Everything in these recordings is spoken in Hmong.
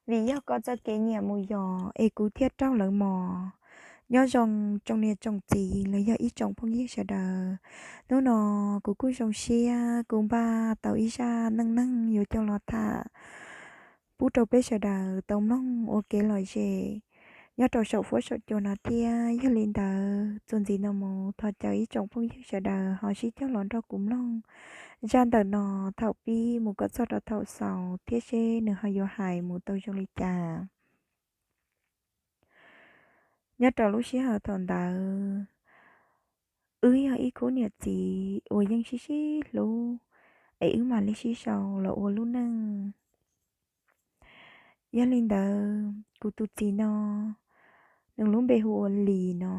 vim yog koj txoj kev nyiam mus yos es kuv thiaj raug lawv mos. Nyob zoo tsoom niam tsoom txiv los yog ib tsoom phooj ywg sawv daws. Hnub no kuv kuj zoo siab kuv npaj tau ib zaj neej neeg yuav coj los tham pub rau peb sawv daws tau mloog ua kev lom zem nyob rau saum fuab saum cua no thiab. Yog li ntawd txuas ntxiv no mus thov caw ib tsoom phooj ywg sawv daws ho sib cog los nrog kuv mloog zaj ntawm no thaum pib mus kom txog rau thaum xaus thiab seb nws ho yuav hais mus tau zoo li cas. Nyob rau lub sij hawm thaum ntawd, wb yog ib khub niam txiv uas yeej sib sib hlub, es wb mam li sib sau los ua lub neej. Yog li ntawd kuv tus txiv no, nws lub npe hu ua Lis no.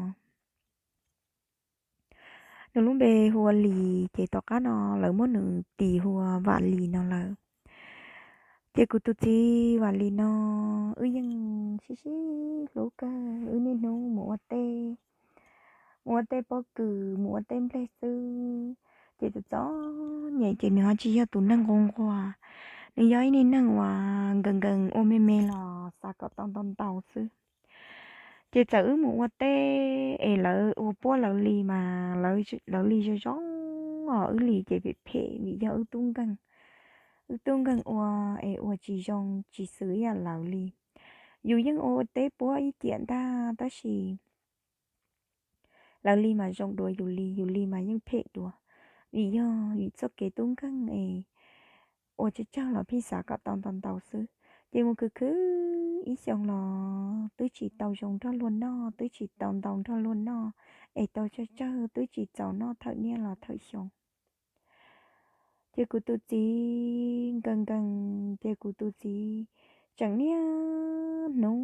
Nws lub npe hu ua Lis ces tom qab no lawv muab nws tis hu ua Vam Lis no lawm. Ces kuv tus txiv Vam Lis no, wb yeej sib sib hlub kawg, wb niaj hnub mus ua teb, mus ua teb pob kws, mus ua teb nplej xwb. Ces txom txom nyem ces nws ho tsis yog tus neeg nquag nquag, nws yog ib niag neeg uas nkees nkees ua me me los xav kom tau ntau ntau xwb. Ces txawm wb mus ua teb es lawv ua puab lawv li mas lawv li zoo zoo os, wb li ces phem phem vim yog wb tub nkeeg, wb tub nkeeg ua es ua tsis zoo tsis xws ib yam lawv li. Yus yeej ua teb puab ib ciam ntag tab sis lawv li mas zoo dua yus li, yus li mas yeej phem dua, vim yog vim txoj kev tub nkeeg es ua tsawg tsawg los pheej xav kom tau ntau ntau xwb. Ces mus khwv khwv ib xyoos los twb tsis tau zoo nrog luag noj, twb tsis tau ntau nrog luag noj, es tau tsawg tsawg twb tsis txaus noj thawm niaj los thawm xyoo. Ces kuv tus txiv nkees nkees, ces kuv tus txiv tseem niaj hnub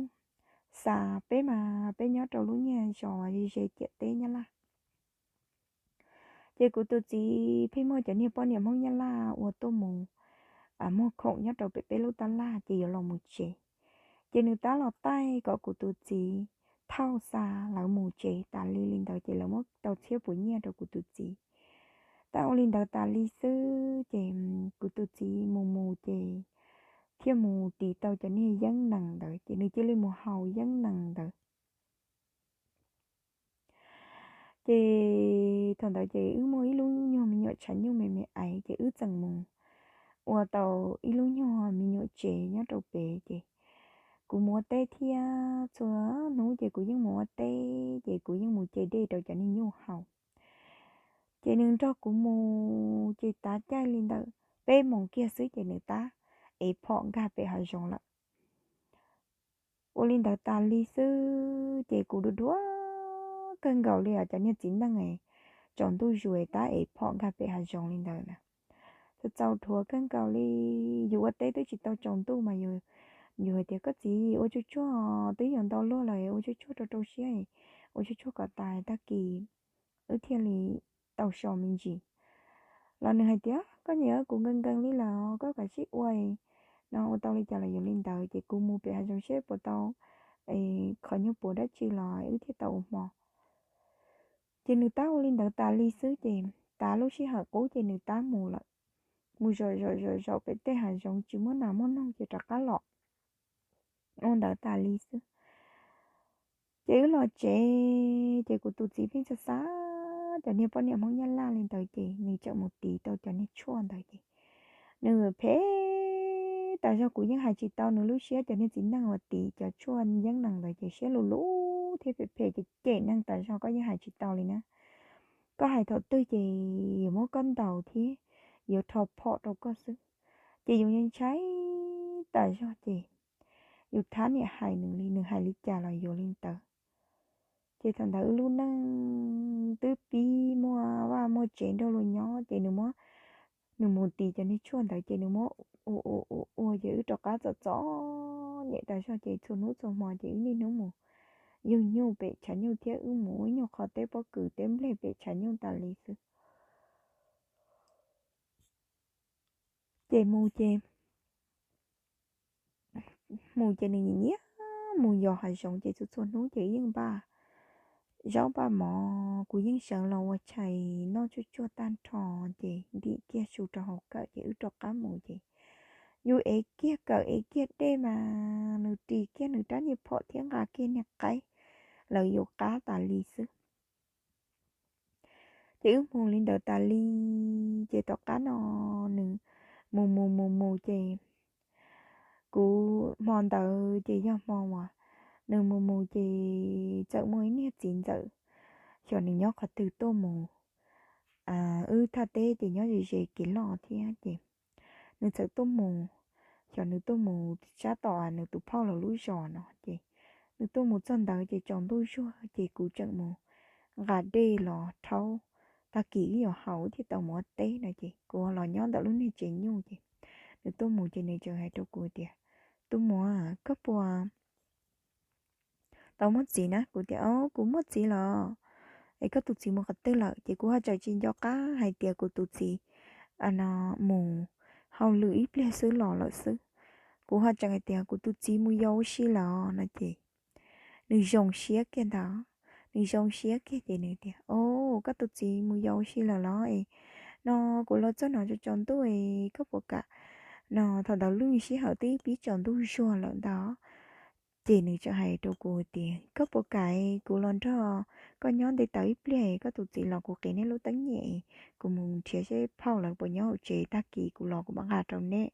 xav, peb mas peb nyob rau lub niag zos ze ze ciam teb Nyab Laj. Ces kuv tus txiv pheej muaj cov niag poj niam Hmoob Nyab Laj uas tuaj mus muag khoom nyob rau pem peb lub tab laj ces yuav los mus tsev. Ces nws tab los taij kom kuv tus txiv thauj xa lawv mus tsev tas li li ntawd ces lawv muab tau txhiab puas nyiaj rau kuv tus txiv. Tab ua li ntawd tas li xwb ces kuv tus txiv mus mus ces thiaj mus tis tau cov niag yeeb nees ntawd ces nws cia li mus haus yeeb nees ntawd. Ces thaum ntawd ces wb muaj ib lub nyuag me nyuam tshav nyuj me me aiv ces wb txeem mus ua tau ib lub nyuag me nyuam tsev nyob rau pem ces kuv mus ua teb thiab, txhua hnub ces kuv yeej mus ua teb ces kuv yeej mus ce dej rau cov niag nyuj haus. Ces nws nrog kuv mus ces tav caij li ntawm peb moos kiag xwb ces nws tab ev phom nkag pem hav zoov lawm. Ua li ntawd tas li xwb ces kuv dhuav dhuav kawg nkaus li os, cov niag txiv neej tsaus ntuj zus tab ev phom nkag pem hav zoov li ntawd na. Txaus txaus dhuav kawg nkaus li. Yus ua teb twb tsis tau tsaus ntuj mas yus hais tias koj txiv ua tsuag tsuag, twb yuav ntau luag lawm ua tsuag tsuag rau rau siab, ua tsuag tsuag kom tas tag kis wb thiaj li tau so me ntsis. Los nws hais tias koj nyiam kuv nkees nkees li lawm koj kav tsij ua, no ua tau li cas los yuav li ntawd ces kuv mus pem hav zoov seb puas tau qhov nyuag puav dab tsi los wb thiaj tau ua hmo. Ces nws tab ua li ntawd tas li xwb ces tav lub sij hawm qub ces nws tab mus lawm, mus zaum zaum zaum zaum pem tej hav zoov tsis muaj nas muaj noog ces rov qab los. Ua ntawd tas li xwb ces wb los tsev ces kuv tus txiv pheej xav xav cov niag poj niam Hmoob Nyab Laj li ntawd ces nws tseem mus tiv tau cov niag tshuaj ntawd ces nws phem tas zog, kuv yeej hais tsis tau nws lub siab. Cov niag txiv neej uas tiv cov tshuaj yeeb nees ntawd ces siab lug lug thiab phem phem ces cem neeg tas zog, koj yeej hais tsis tau li na. Koj hais thaum twg ces yuav muab koj ntaus thiab yuav rho phom rau koj xwb. Ces yus ntshai tas zog ces yus thab niam hais nws li, nws hais li cas los yuav li ntawd. Ces thaum ntawd wb lub neej twb pib muaj vaj muaj tsev nrog luag nyob ces nws muab, nws mus tiv cov niag tshuaj ntawd ces nws muab ua ua ua ua ces wb rov qab txom txom nyem tas zog ces txhua hnub txhua hmo ces wb niaj hnub mus yug nyuj pem tshav nyuj thiab wb mus ua ib nyuag qho teb pob kws teb nplej pem tshav nyuj tas li xwb. Ces mus ces, mus ces nws nyiam nyiam mus yos hav zoov ces txhua txhua hnub ces wb yeej npaj zaub npaj mov, kuv yeej sawv los ua tshais noj tsuag tsuag tag nrho ces ntim kiag su rau hauv kawm ces wb rov qab mus ces yus ev kiag kawm ev kiag dej mas nws ris kiag nws rab niag phom thiab nqa kiag niag qaib, lawv yuav qab tas li xwb. Ces wb mus li ntawd tas li, ces tom qab no nws mus mus mus mus ces kuv hmo ntawd ces yog hmo uas nws mus mus ces txawm muaj ib niag txiv ntxawm, xyov nws nyob qhov twg tuaj mus, wb thaj teb ces nyob ze ze kev loj thiab ces nws txawm tuaj mus, xyov nws tuaj mus sab tom nws tus phauj lawv lub zos no ces nws tuaj mus txog ntawd ces tsaus ntuj zuag ces kuv tseem mus nqa dej los rhaub, tag kis wb yuav haus thiaj tau mus ua teb no ces kuv los nyob ntawm lub niag tsev nyuj ces nws tuaj mus ces nws tseem hais rau kuv tias, Tub muam, koj puas tau muaj txiv na? Kuv tias, Au, kuv muaj txiv los. Es koj tus txiv mus qhov twg lawm? Ces kuv ho tseem tsis nco qab hais tias kuv tus txiv no mus hauj lwm ib pliag xwb los lawm xwb. Kuv ho tseem hais tias, Kuv tus txiv mus yos ua si lawm no ces nws zoo siab kiag ntag. Nws zoo siab kiag ces nws tias, Au, koj tus txiv mus yos ua si lawm los? Es no kuv los txog no tsaus tsaus ntuj es koj puas kam? No thaum ntawd lub sij hawm twb pib tsaus ntuj zuag lawm ntag. Ces nws tseem hais rau kuv tias, Koj puas kam kuv los nrog koj nyob nte taws ib pliag, koj tus txiv los kuv qiv neb lub teeb nyem, kuv mus nrhiav seb phauj lawv puas nyob hauv tsev, tag kis kuv los kuv mam nqa rau neb.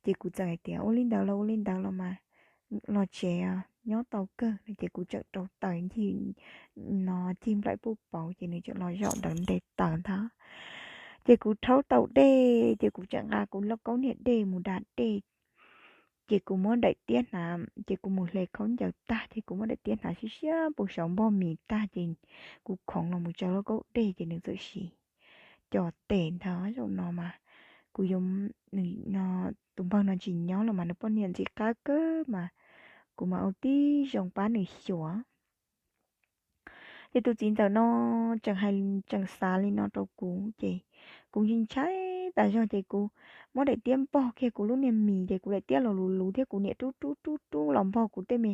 Ces kuv txawm hais tias, Ua li ntawd los ua li ntawd los mas, los tsev nyob tau kawg no. Ces kuv tseem rau taws ncig no cig nplaim puj pauv ces nws tseem los zaum ntawd nte taws ntag. Ces kuv rhaub tau dej ces kuv tseem nqa kuv lauj kaub niag dej mus da dej. Ces kuv muab daim tiab hnav ces kuv mus hle khaub ncaws tag ces kuv muab daim tiab hnav siab siab pus saum npog mis tag ces kuv khoov los mus tsaws lauj kaub dej ces nws txawm siv cov tes ntag. Zaum no mas kuv yuav, nws no, tus npawg no tsis nyob los mas nws poj niam ntxim qab kawg mas kuv mam ua tib zoo pab nws xyuas. Ces tus txiv ntxawm no tseem hais tseem xav li no rau kuv ces kuv ntshai ntshai tas zog ces kuv muab daim tiab npog kiag kuv lub niag mis ces kuv daim tiab los luv luv thiab kuv niam rub rub rub rub los npog kuv tej me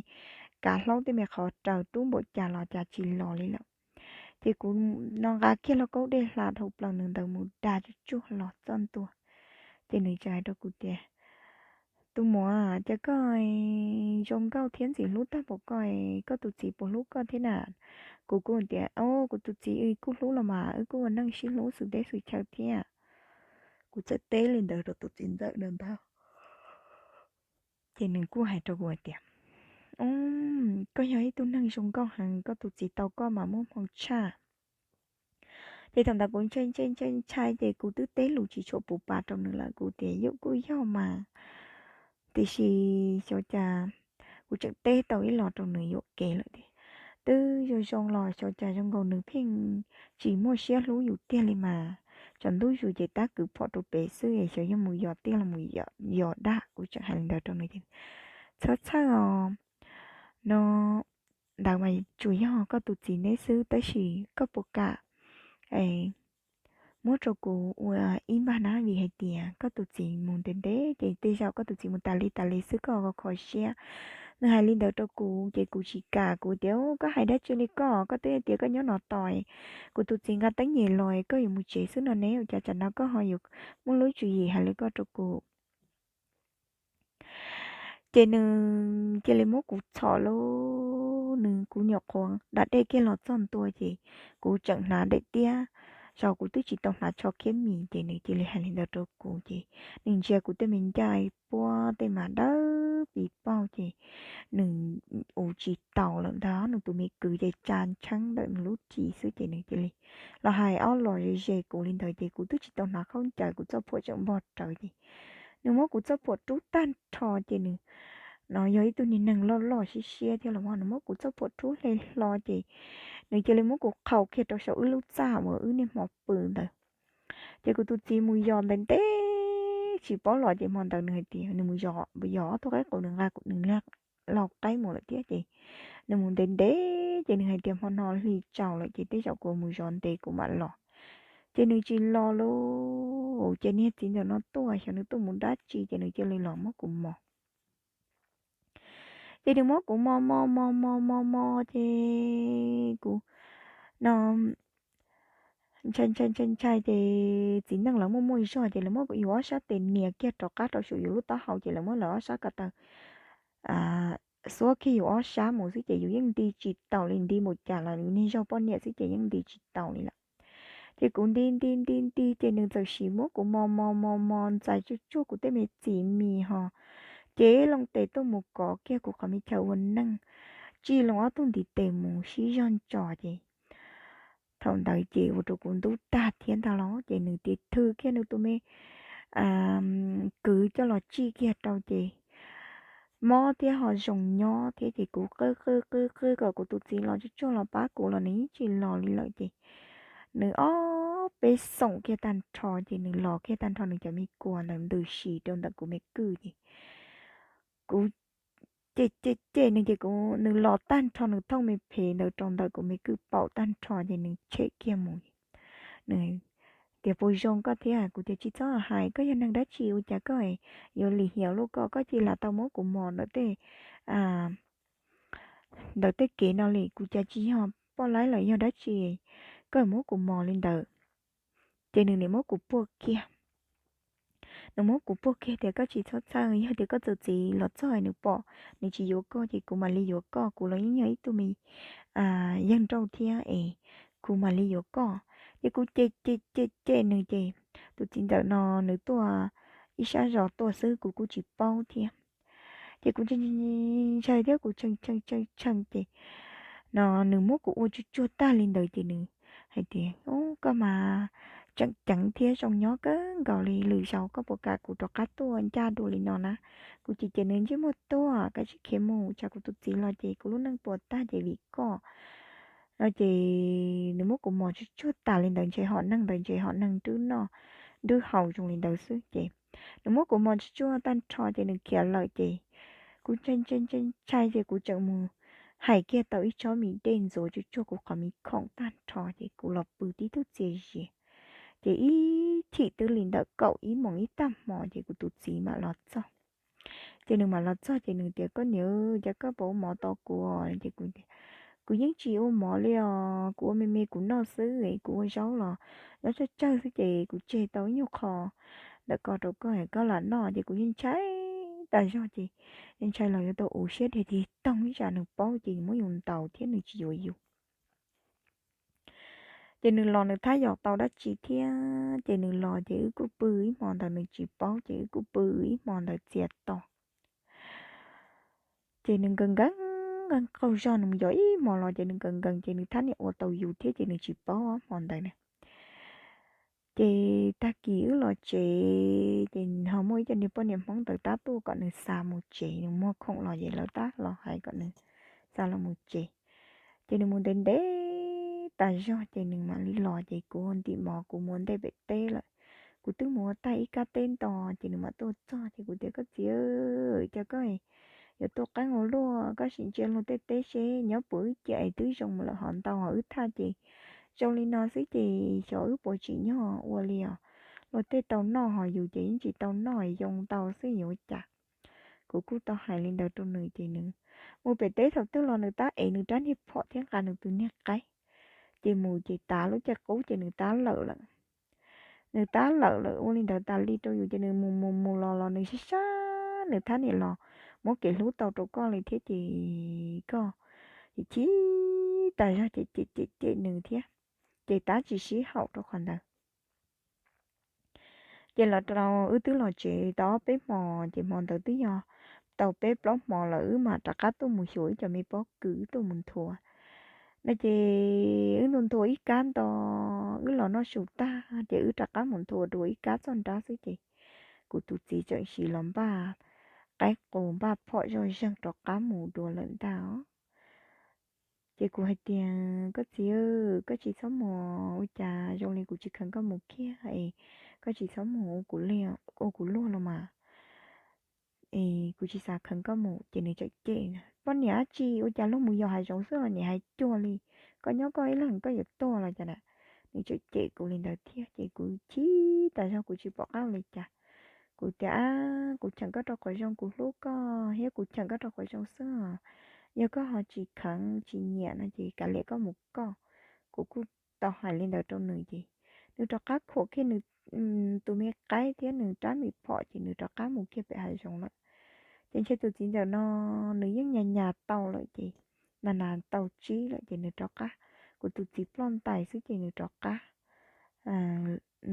kav hlaub tej me qhov raws rub npaum cas los cas tsis los li lawm. Ces kuv no nqa kiag lauj kaub dej hla dhau plaws nws ntawd mus da tsuj tsuag los txog ntua. Ces nws tseem hais rau kuv tias, Tus muam, cas koj zoo nkauj thiab ntxim hlub tag npaum ko, koj tus txiv puas hlub koj thiab na? Kuv kuj tias, Au, kuv tus txiv kuj hlub los mas, wb kuj ua neej sib hlub xwm teb xwm chaw thiab. Kuv txawm teb li ntawd rau tus txiv ntxawm ntawd ntag. Ces nws kuj hais rau kuv hais tias, Koj yog ib tug neeg zoo nkauj heev, koj tus txiv tau koj mas muaj hmoo tshaj. Ces thaum ntawd kuv ntshai ntshai ntshai ntshai ces kuv twb teb lus tsis tshua puv pa rau nws lawm, kuv tias, Yus kuj yog mas, tiam sis xyov cas kuv tseem teb tau ib los rau nws yuam kev lawm tiag. Twb zoo zoo los xyov cas zoo nkaus nws pheej tsis muaj siab hlub yus tiag li mas, tsaus ntuj zus ces tab kwv phom rau pem xwb es xyov yog mus yos tiag los mus yos dag. Kuv tseem hais li ntawd rau nws ces, Txhob txhawj os, no ntawd mas tsuas yog koj tus txiv neb xwb, tab sis koj puas kam muab rau kuv ua ib npag na? Vim hais tias koj tus txiv mus ntev ntev ces tej zaum koj tus txiv mus tas li tas li xwb koj kho siab. Nws hais li ntawd rau kuv ces kuv tsis kam, kuv tias, Koj hais dab tsi li koj? Koj twb tias koj nyob no tos kuv tus txiv nqa teeb nyem los koj yuav mus tsev xwb no ne, ua cas tsam no koj ho yuav muaj lub tswv yim hais li koj rau kuv? Ces nws cia li muab kuv txhom lauj, nws, kuv nyuam qhuav da dej kiag los txog ntua ces kuv tseem hnav daim tiab, zog kuv twb tsis tau hnav tsho khiab mis ces nws cia li hais li ntawd rau kuv ces nws ntsia kuv tej me ncaj puab tej mas dawb pis paug ces nws ua tsis taus lawm ntag, nws tus me kwv ces tsa ntsheeb ntawm nws lub ris xwb ces nws cia li los hais ob los ze ze kuv li ntawd ces kuv twb tsis tau hnav khaub ncaws kuv txoj phuam tseem npog rawv ces nws muab kuv txoj phuam rub tag nrho ces nws no yog ib tug niag neeg loj loj siab siab thiab los mas nws muab kuv txoj phuam rub hle hlo ces nws cia li muab kuv qhau kiag rau saum wb lub txaj uas wb niaj hmo pw ntawd. Ces kuv tus txiv mus yos ntev ntev tsis paub los ces hmo ntawd nws hais tias nws mus yos ob tug qaib qus, nws nqa nws lau qaib mus lawm thiab ces nws mus ntev ntev ces nws hais tias hmo no hli tsaus lawm ces tej zaum kuv mus zov ntev kuv mam los. Ces nws tsis los lauj, ces niag txiv ntawm no tuaj xyov nws tuaj mus dab tsi ces nws cia li los muab kuv mos. Ces nws muab kuv mos mos mos mos mos mos ces kuv no ntshai ntshai ntshai ntshai ces txiv neej lawv muaj muaj zog ces lawv muab yus ob sab tes nias kiag rov qab rau saum yus lub taub hau ces lawv muab lawv ob sab ko taw xuab kiag yus ob sab mus xwb ces yus yeej nti tsis taus li, nti mus cas los yus niag zog poj niam xwb ces yeej nti tsis taus li lawm. Ces kuv nti nti nti nti ces nws txawm sim muab kuv mos mos mos mos ntxais tsuj tsuag kuv tej me txiv mis ho, ces loo tes tuaj mus kov kiag kuv qhov me chaw ua neej, tsij loo ob tug ntiv tes mus sib zog ntso ces thaum ntawd ces ua rau kuv ntub tag thiab ntag los ces nws tis thw kiag nws tus me kwv coj los tsij kiag rau ces mob thiab ho zoo nyob thiab ces kuv qw qw qw qw kom kuv tus txiv los tsuj tsuag los pab kuv los nws yeej tsis los li lawm ces nws ob peb xoom kiag tag nrho ces nws los kiag tag nrho nws cov me kua ntawd ntws si rau ntawm kuv me kwj ces kuv cem cem cem nws ces kuv, nws los tag nrho nws thooj me phem ntawd rau ntawm kuv me kwj paum tag nrho ces nws tshem kiag mus. Nws tias puas zoo koj thiab? Kuv tias tsis txhob hais, koj yog neeg dab tsi ua cas koj yuav lim hiam luaj koj, koj cia li lam tau muab kuv mos ntawm tej ntawm tej kev no li, kuv cas tsis yog poj laib los yog dab tsi, koj muab kuv mos li ntawd. Ces nws nim muab kuv puag kiag. Nws muab kuv puag kiag tias koj tsis txhob txhawj, yog tias koj tus txiv los txog nws pom nws tsis yuav koj ces kuv mam li yuav koj, kuv los yeej yog ib tug me yeej nrauj thiab es kuv mam li yuav koj. Ces kuv cem cem cem cem nws ces tus txiv ntawm no nws tuaj ib sab zos tuaj xwb kuv kuj tsis paub thiab. Ces kuv ntshai thiab kuv tshee tshee tshee tshee ces no nws muab kuv ua tsuj tsuag tag li ntawd ces nws hais tias koj mas tseem ceev thiab zoo nyob kawg nkaus li, lwm zaus koj puas kam kuv rov qab tuaj ncaj dua li no na? Kuv cem ces nws ntsej muag tuag, koj tsis khiav mus, tsam kuv tus txiv los ces kuv lub neej puas tag ces vim koj no ces nws muab kuv mos tsuj tsuag tas li ntawd ntshe hom neeg ntawd ntshe hom neeg nrwb noj nrwb haus zoo li ntawd xwb ces nws muab kuv mos tsuj tsuag tag nrho ces nws khiav lawm ces kuv ntshai ntshai ntshai ntshai ces kuv tseem mus hais kiag tau ib tsob mis dej ntxuav tsuj tsuag kuv qhov me khoom tag nrho ces kuv los pw tib tug txias zias. Ces ib chim twb li ntawm kaum ib moos ib tag hmo ces kuv tus txiv mam los txog. Ces nws mam los txog ces nws tias koj niam, cas koj puas ua mov tos kuv? Ces kuv yeej tsis ua mov li os, kuv ua me me kuv noj xwb, kuv ua zaub los nyob tsawg tsawg xwb ces kuv tseg tau ib nyuag qho ntawm ko rau koj, koj lam noj. Ces kuv yeej ntshai tas zog ces ntshai los yuav tau ua siab dhia tig toog ib tsam nws paub ces muab yus ntaus thiab nws tsis yuav yus. Ces nws los nws thab yos tau dab tsi thiab ces nws los ces wb kuj pw ib hmo ntawd nws tsis paub ces wb kuj pw ib hmo ntawd txias to. Ces nws nkees nkees nkees qaug zog, nws mus yos ib hmo los ces nws nkees nkees ces nws thab niam ua tau yus thiab ces nws tsis paub hmo ntawd na. Ces tag kis wb los tsev ces ho muaj ib co niag poj niam Hmoob ntawd tab tuaj kom nws xa mus tsev, nws muag khoom los ces lawv tab los hais kom nws xa los mus tsev. Ces nws mus ntev ntev tas zog ces nws mam li los ces kuv ua ntim mov kuv mus ua ntej pem teb lawm. Kuv twb mus ua tag ib kab teb nto ces nws mam tuaj txog ces kuv tias koj txiv, cas koj yuav tuaj qeeb ua luaj, koj sim ntsia luag tej teb seb nyob puas wb ciam es twb zoo mus lawm hov ntau hov wb thaj ces zoo li no xwb ces xyov wb puas tsim nyog ua li os. Luag tej tau noj ho yus ces yeej tsis tau noj, yoo ntau xwb yuav ua cas. Kuv kuj tau hais li ntawd rau nws ces nws mus pem teb thaum twg los nws tab ev nws rab niag phom thiab nqa nws tus niag qaib. Ces mus ces tav lub caij qub ces nws tab lawm lawm. Nws tab lawm lawm ua li ntawd tas li rau yus ces nws mus mus mus los los nws sib sab nws thab niam los muab kev hlub tau rau koj li thiab ces koj chim chim tas zog ces cem cem cem nws thiab. Ces tab tsis sib haum rau qhov ntawd. Ces los rau wb twb los tsev tau ob peb hmo, ces hmo ntawd twb yog tau peb plaub hmo lawm wb mam rov qab tuaj mus xyuas wb cov me pob kws wb tuaj mus nthuav no ces wb ntu nthua ib kab nto, wb los noj su tag ces wb rov qab mus nthua dua ib kab txoj nrab xwb ces kuv tus txiv tseem sim los npaj qaib qus npaj phom zoj zeeg rov qab mus dua lawm ntag os. Ces kuv hais tias koj txiv, koj tsis txhob mus, ua cas zoo li kuv tsis kheev koj mus kiag es koj tsis txhob mus ua kuv luag los mas es kuv tsis xav kheev koj mus. Ces nws tseem cem, poj niam dab tsi ua cas luag mus yos hav zoov xwb los niam hais cuag li, koj nyob koj ib leeg koj yuav tuag los cas na. Nws tseem cem kuv li ntawd thiab ces kuv chim tas zog kuv tsis pom qab ua li cas. Kuv tias ab, kuv cheem koj rau qhov zoo, kuv hlub koj thiab kuv cheem koj rau qhov zoo xwb os. Yog koj ho tsis kheev tsis nyiam no ces kav liam koj mus koj. Kuv kuj tau hais li ntawd rau nws ces nws rov qab khuam kiag nws tus me qaib thiab nws rab me phom ces nws rov qab mus kiag pem hav zoov lawm. Ces ntshe tus txiv ntxawm no nws yeej nyas nyas tau lawm ces nas nas tau tsib lawm ces nws rov qab, kuv tus txiv ploj ntais xwb ces nws rov qab,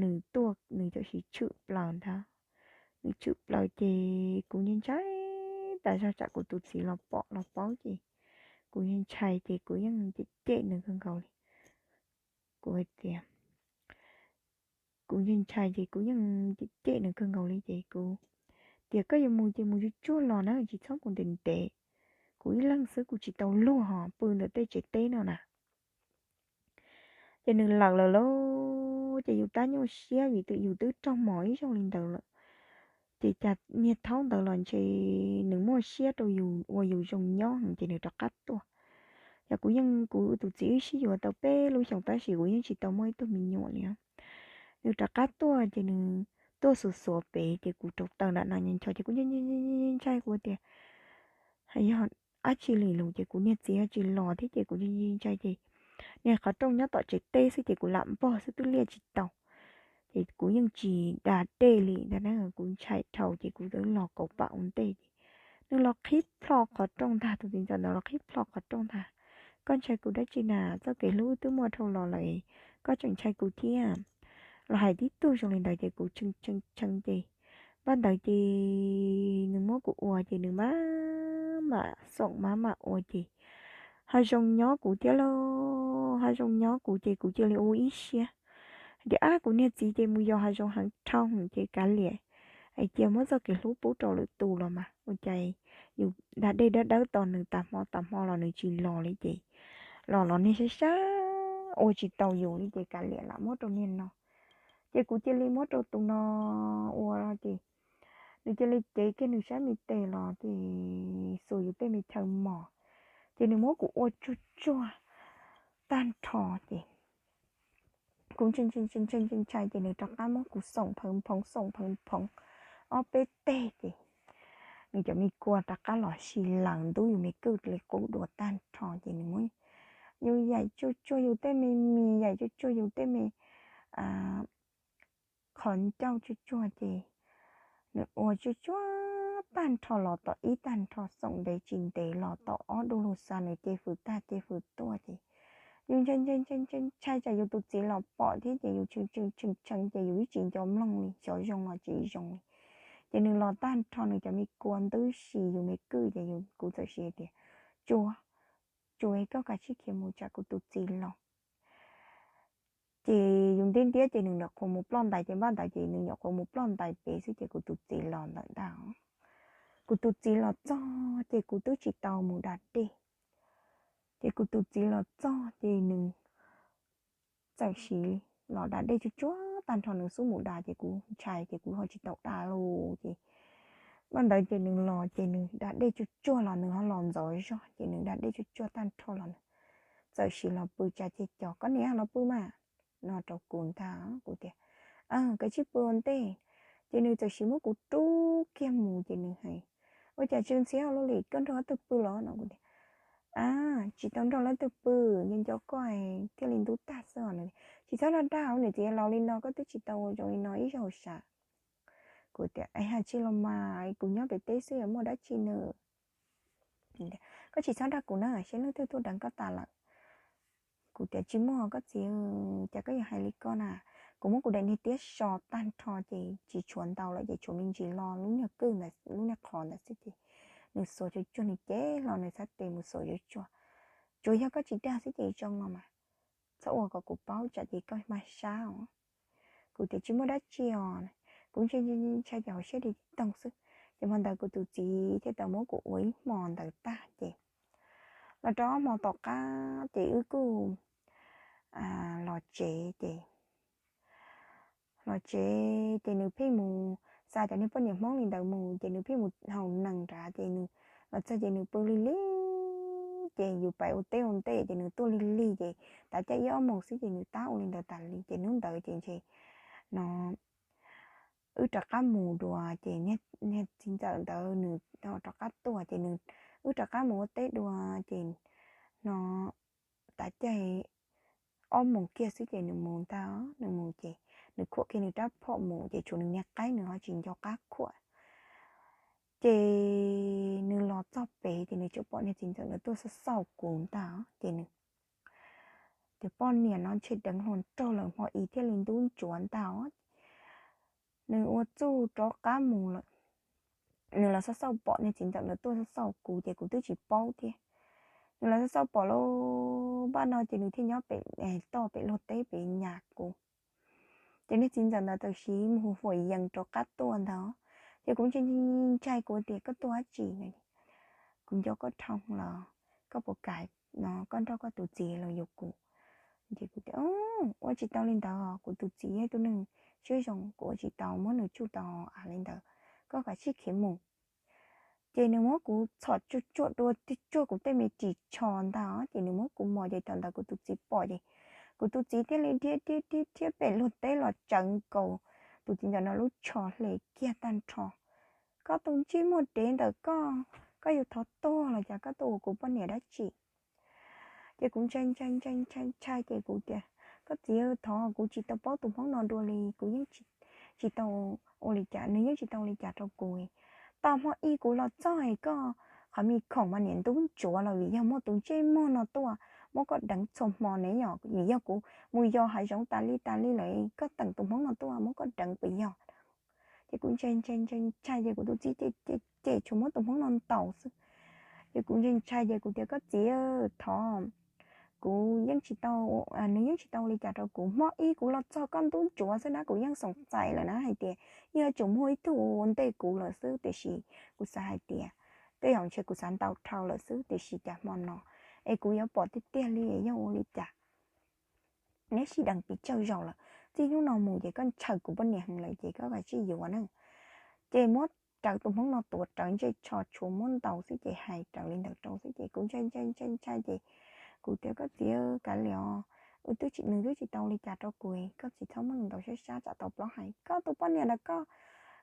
nws tuaj nws tam sim tshwm plaws ntag. Nws tshwm plaws ces kuv ntshai ntshai tas zog tsam kuv tus txiv los pom los paub ces kuv ntshai ntshai ces kuv yeej cem cem nws kawg nkaus li. Kuv hais tias kuv ntshai ntshai ces kuv yeej cem cem nws kawg nkaus li ces kuv tias koj yuav mus ces mus tsuag tsuag los na, tsis txhob mus ntev ntev. Kuv ib leeg xwb kuv tsis tau luag ho pw ntawm tej tsev teb no na. Ces nws lawm lawm lauj, ces yus tab nyuaj siab vim twb yus twb raug mos ib zaug li ntawd lawm. Ces cas niag thaub ntawd los ntshe nws muaj siab rau yus ua yus zoo nyob ces nws rov qab tuaj. Yog kuv yeej, kuv tus txiv wb sib yuav tau peb lub xyoos tab sis kuv yeej tsis tau muaj ib tug me nyuam li. Nws rov qab tuaj ces nws tuaj xuas xuas pem ces kuv rauv taws nram no nchos ces kuv ntshai kuv tias yog dab tsi li lus ces kuv niag txiv tsis los thiab ces kuv ntshai ces niag qhov rooj nyob tom tsev teb xwb ces kuv lam npog xwb twb liaj tsis tau. Ces kuv yeej tsis da dej li ntag na, kuv ntshai dhau ces kuv twb los kauv pam ua ntej ces nws los qhib plho qhov rooj ntag, tus txiv ntxawm ntawd los qhib plho qhov rooj ntag. Koj ntshai kuv dab tsi na, txoj kev hlub twb muaj dhau los lawm, koj tseem ntshai kuv thiab. Los hais tib tug zoo li ntawd ces kuv tshee tshee ces npaj ntawd ces nws muab kuv ua ces nws maj mam xoom maj mam ua ces hav zoov nyob kuv thiab lauj, hav zoov nyob kuv ces kuv cia li ua ib siab hais tias ab kuv niag txiv ces mus yos hav zoov heev dhau ces kav liam, hais tias muab txoj kev hlub pub rau lwm tus los mas ua cas yus da dej dawb dawb tos nws tas hmo tas hmo los nws tsis los li ces los los niag sab sab ua tsis tau yus li ces kav liam lam muab rau niag no. Ces kuv cia li muab rau tus no ua ces nws cia li cev kiag nws sab me tes los ces xuas yus tej me chaw mos ces nws muab kuv ua tsuag tsuag tag nrho ces kuv ntshai ntshai ces nws rov qab muab kuv xoom phawv phoov xoom phawv phoov ob peb teg ces nws cov me kua rov qab los si laws ntub yus me kwj li qub dua tag nrho ces nws muab yus yaim tsuag tsuag yus tej me mis, yaim tsuag tsuag yus tej me qhov ncauj tsuag tsuag ces nws ua tsuag tsuag tag nrho los tom ib tag nrho xoom ntev tsis ntev los tom ob du lug xa nws ce fws tag ce fws tuaj ces yus ntshai ntshai ntshai tsam yus tus txiv los pom thiab ces yus tshee tshee tshee ces yus ib tsis nco mloog li, xyov zoo los tsis zoo li. Ces nws los tag nrho nws cov me kua ntub si yus me kwj ces kuv txawm siv tias tsuag, tsuag koj kav tsij khiav mus tsam kuv tus txiv los. Ces yus ntiab ntiab ces nws nyuam qhuav mus ploj ntais ces npaj ntawd ces nws nyuam qhuav mus ploj ntais pem xwb ces kuv tus txiv los ntawm ntag. Kuv tus txiv los txog ces kuv twb tsis tau mus da dej. Ces kuv tus txiv los txog ces nws txawm siv los da dej tsuag tsuag tag nrho nws xub mus da ces kuv ntshai ces kuv ho tsis tau da lus ces npaj ntawd ces nws los ces nws da dej tsuag tsuag los nws ho los ntxov zog ces nws da dej tsuag tsuag tag nrho los nws txawm siv los pw tsa ceg cos, koj niam los pw mas no rau kuv ntag. Kuv tias kav tsij pw ua ntej. Ces nws txawm siv muab kuv rub kiag mus ces nws hais ua cas tsw ntxhiab ua luaj li, koj nrog ob tug pw los no? Kuv tias a, tsis tau nrog leej twg pw, nco nco koj thiaj li ntub tag xwb os. Tsis txhob dag dag, niam txiv laus li no koj twb tsis tau ua zoo li no ib zaug sav. Kuv tias hais tsis los mas, kuv nyob pem teb xwb yuav muaj dab tsi nws. Koj tsis txhob dag kuv na, seb leej twg tuaj deev koj tas lawm. Kuv tias tsis muaj koj txiv, cas koj yuav hais li koj na. Kuv muab kuv daim niag tiab so tag nrho ces tsis tshuav ntau lawm ces tshuav me ntsis lo lub nyuag kwj ntawd, lub niag qhov ntawd xwb ces nws xuas tsuag tsuag nws cev hlo nws xab tes mus xuas tsuag tsuag. Tsuas yog koj tsis dag xwb ces zoo los mas, txhob ua kom kuv paub tsam ces koj mag sab os. Kuv tias tsis muaj dab tsi os. Kuv ntshai ntshai ces hauv siab li tib toog xwb. Ces hmo ntawd kuv tus txiv thiaj tau muab kuv ua ib hmo ntawd tag ces los rau ob hmo tom qab ces wb kuj los tsev ces los tsev ces nws pheej mus xa cov niag poj niam Hmoob li ntawd mus ces nws pheej mus haus nees nrad ces nws los txog ces nws pw lig lig ces yus pais ua teb ua ntej ces nws tuaj lig lig ces tav caij ib ob moos xwb ces nws tab ua li ntawd tas li ces hnub ntawd ces ntshe no wb rov qab mus dua ces niag txiv ntxawm ntawd nws rov qab tuaj ces wb rov qab mus ua teb dua ces no tav caij ob moos kiag xwb ces nws mus ntag. Nws mus ces nws khuam kiag nws rab phom mus ces tshuav nws niag qaib, nws ho tsis nco qab khuam. Ces nws los txog pem ces nws tsuas pom niag txiv ntxawm ntawd tuaj xauj xauj kuv ntag. Ces nws tias, poj niam no ntshe deev hluas nraug lawm, hmo ib thiaj li ntub ntsuav ntag. Nws ua txuj rov qab mus lawm, nws los xauj xauj pom niag txiv ntxawm ntawd tuaj xauj xauj kuv ces kuv twb tsis paub thiab. Nws los xauj xauj pom lub npaj no ces nws thiaj nyob pem toj pem luag teb pem nyas kuv. Ces niag txiv ntxawm ntawd tam sim mus hu huam yees rov qab tuaj ntag. Ces kuv ntshai ntshai, kuv tias, koj tuaj dab tsi no? Kuv nco koj dhau los, koj puas kam no koj nrog koj tus txiv los yuav kuv? Ces kuv tias, ua tsis tau li ntawd, kuv tus txiv yog ib tug neeg siab zoo, kuv ua tsis tau muab nws tsuj tau av li ntawd, koj kav tsij khiav mus. Ces nws muab kuv txhom tsuag tsuag dua tsuag kuv tej me ris tsho ntag, ces nws muab kuv mos ces thaum ntawd kuv tus txiv pom ces kuv tus txiv thiaj li dhia dhia dhia dhia pem luag teb los tsawv nkaus tus txiv ntxawm no lub tsho hle kiag tag nrho. Koj tus ntsej muag dev ntawm koj, koj yuav thov tuag los cas, koj tuaj ua kuv poj niam dab tsi? Ces kuv ntshai ntshai ntshai ntshai ntshai ces kuv tias, koj txiv, thov kuv tsis tau paub tus hmoob no dua li, kuv yeej tsis tau ua li cas, nws yeej tsis tau ua li cas rau kuv. Tau hmo ib kuv los txog es koj qhov me khoom mas niam ntub ntsuav los vim yog muaj tus ntsej muag no tuaj muab koj deev txhua hmo ne, vim yog kuv mus yos hav zoov tas li tas li lawm, koj teem tus hmoob no tuaj muab koj deev puas yog? Ces kuv ntshai ntshai ntshai ntshai ces kuv tus txiv cem cem tshuav muab tus hmoob no ntaus xwb. Ces kuv ntshai ntshai ces kuv tias, koj txiv, thov, kuv yeej tsis tau, nws yeej tsis tau ua li cas rau kuv. Hmo ib kuv los txog koj ntub ntsuav xwb na, kuv yeej xoom xais lawm na hais tias yeej yuav tsum muaj ib tug ua ntej kuv lawm xwb, tiam sis kuv xav hais tias tej zaum ntshe kuv xav ntau dhau lawm xwb, tiam sis cas hmo no es kuv yuav pom tiag tiag li yog ua li cas. Neb sib deev pes tsawg zaus lawm, txij hnub no mus ces koj ntshaw kuv poj niam heev lawm ces koj kav tsij yuav na. Ces muab rawv tus hmoob no tuav rawv ntsej tsho tshuav muab ntaus xwb ces hais raws li ntawd rau xwb ces kuv ntshai ntshai ntshai ntshai ces kuv tias, koj txiv, kav liam os, wb twb tsis, nws twb tsis tau li cas rau kuv, koj txiv txhob muab nws ntaus sab sab tsam tau plaub hais koj tus poj niam ntawd koj.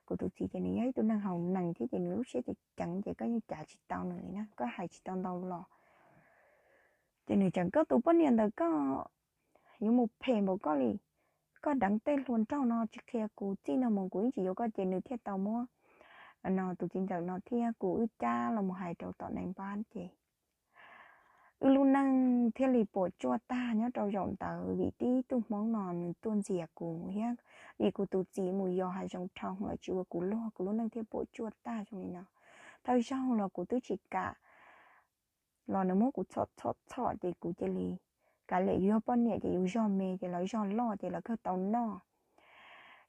Kuv tus txiv ces nws yog ib tug neeg haus nees thiab ces nws lub siab ceev ceev ces koj yeej cav tsis tau nws li na, koj hais tsis tau ntau los. Ces nws tseem, koj tus poj niam ntawd koj yuav mus phem npaum koj li, koj deev tej hluas nraug no tsis qhia kuv, txij no mus kuv yeej tsis yuav koj. Ces nws thiaj tau muab no tus txiv ntxawm no thiab kuv wb cab los mus hais rau tom nais npab ces wb lub neej thiaj li puas tsuaj tag nyob rau zaum ntawd vim tib tug hmoob no nws tuaj ntxias kuv thiab vim kuv tus txiv mus yos hav zoov dhau los tsis ua kuv luag, kuv lub neej thiaj puas tsuaj tag zoo li no. Thawj zaug los kuv twb tsis kam los nws muab kuv txhom txhom txhom ces kuv cia li, kav liam, yus yog poj niam ces yus zog me ces lawv zog loj ces lawv kawg tau noj.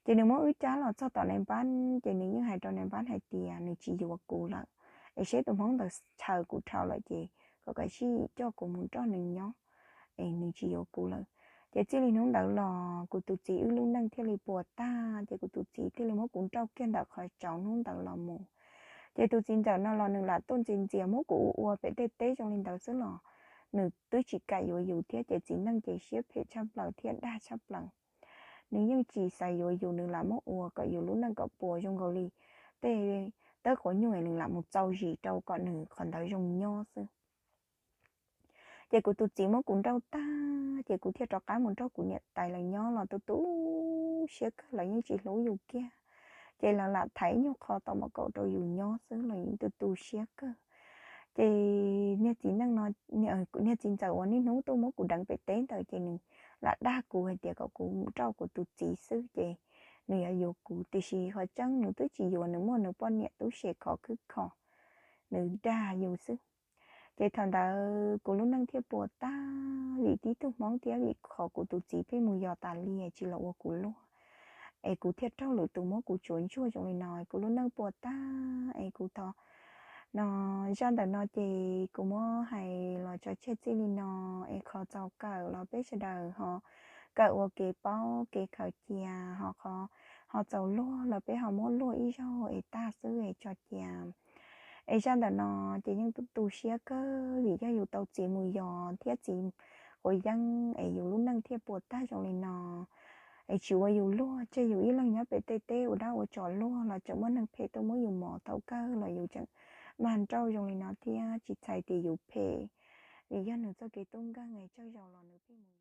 Ces nws muab wb cab los txog tom nais npab ces nws yeej hais rau nais npab hais tias nws tsis yuav kuv lawm, es seb tus hmoob ntawd ntshaw kuv dhau lawm ces kom kav tsij coj kuv mus nrog nws nyob, es nws tsis yuav kuv lawm. Ces txij li hnub ntawd los kuv tus txiv wb lub neej thiaj li puas tag ces kuv tus txiv thiaj li muab kuv nrauj kiag ntawm qhov tsaus hnub ntawd los mus. Ces tus txiv ntxawm no los nws lam tuaj ntxias ntxias muab kuv ua ua pem tej teb zoo li ntawd xwb los nws twb tsis kam yuav yus thiab ces txiv neej ces siab phem tshaj plaws thiab dag tshaj plaws. Nws yeej tsis xav yuav yus, nws lam muab ua kom yus lub neej kom puas zoo nkaus li tej tawb quav nyuj, nws lam mus txaus zis rau kom nws qhov ntawd zoo nyob xwb. Ces kuv tus txiv muab kuv nrauj tag ces kuv thiaj rov qab mus nrog kuv niam tais lawv nyob los tu tu siab kawg, lawv yeej tsis hlub yus kiag. Ces lawv lam thaiv nyuag qho tau mom kaum rau yus nyob xwb los yeej tu tu siab kawg. Ces niag txiv neej no, niag txiv ntxawm uas niaj hnub tuaj muab kuv deev pem teb ntawd ces nws lam dag kuv hais tias kom kuv nrauj kuv tus txiv xwb ces nws yuav yuav kuv, tiam sis qhov tseeb nws twb tsis yuav, nws muaj nws poj niam tub se khov khwb kho, nws dag yus xwb. Ces thaum ntawd kuv lub neej thiaj puas tag vim tib tug hmoob thiab vim qhov kuv tus txiv pheej mus yos tas li tsis los ua kuv luag, es kuv thiaj raug lwm tus muab kuv tsuav ntsuag zoo li no, kuv lub neej puas tag. Es kuv thov no, zaj ntawm no ces kuv muab hais los tso tseg txij li no, es qhov txaus kawm los peb sawv daws ho kawm ua kev paub kev khaws cia, ho qhov ho txaus luag los peb ho muab luag ib zaug es tag xwb es tso cia. Es zaj ntawm no ces yeej tu tu siab kawg vim yog yus tau txiv mus yos thiab txiv quav yeeb es yus lub neej thiaj puas tag zoo li no. Es tsis ua yus luag, tseg yus ib leeg nyob pem tej teb ua dab ua tsov luag los tseem muaj neeg phem tuaj muab yus mos thaum kawg los yus tseem mag nrauj zoo li no thiab tsis txhais tias yus phem, vim yog nws txoj kev tub nkeeg es tsawg zaus los nws pheej mus